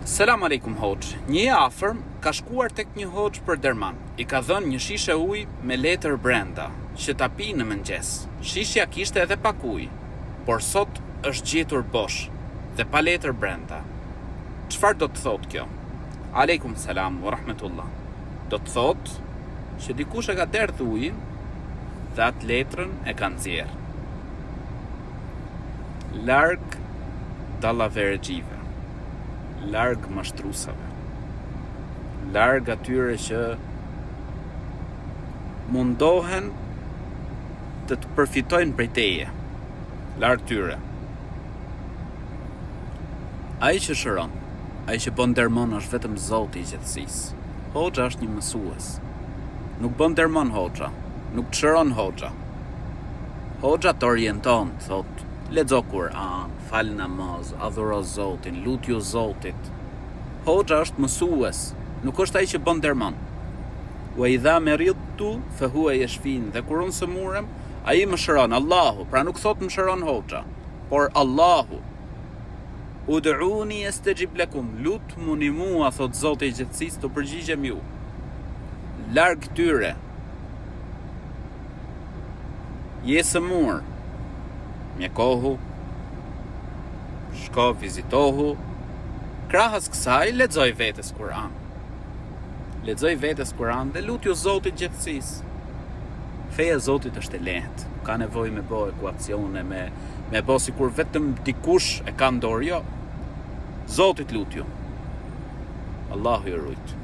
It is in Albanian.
Selam alejkum hoxhë, një i afërm ka shkuar tek një hoxhë për derman, i ka dhënë një shishe ujë me letër brenda, që ta pijë në mëngjes. Shishja kishte edhe pak ujë, por sot është gjetur bosh dhe pa letër brenda. Çfarë do të thotë kjo? Alejkum selam wa rahmetullah. Do të thotë që dikush e ka derdh ujin dhe atë letrën e ka nxjerrë. Larg dallaverexhive, larg mashtrusave, larg atyre që mundohen të të përfitojnë prej teje, larg tyre. Ai që shëron, ai që bën dermon është vetëm Zoti i gjithësisë. Hoxha është një mësues. Nuk bën dermon hoxha, nuk të shëron hoxha. Hoxha të orienton, thotë, lexo Kur'an, fal namaz, adhuro Zotin, lutju Zotit. Hoxha është mësues, nuk është ai që bën derman. Wa idha meridtu fa huwa yashfin, dhe kur unë sëmurem, ai më shëron, Allahu, pra nuk thotë më shëron hoxha, por Allahu. Ud'uni astajib lakum, lutmuni mua, thotë Zoti i gjithësisë, t'u përgjigjem ju. Larg tyre. Je sëmurë, mjekohu, shko vizitohu, krahas kësaj lexoj vetes Kur'an. Lexoj vetes Kur'an dhe lutju Zotit gjithësisë. Feja e Zotit është e lehtë, nuk ka nevojë me bo ekuacione, me me bo sikur vetëm dikush e ka në dorë, jo. Zotit lutju. Allahu ju rujt.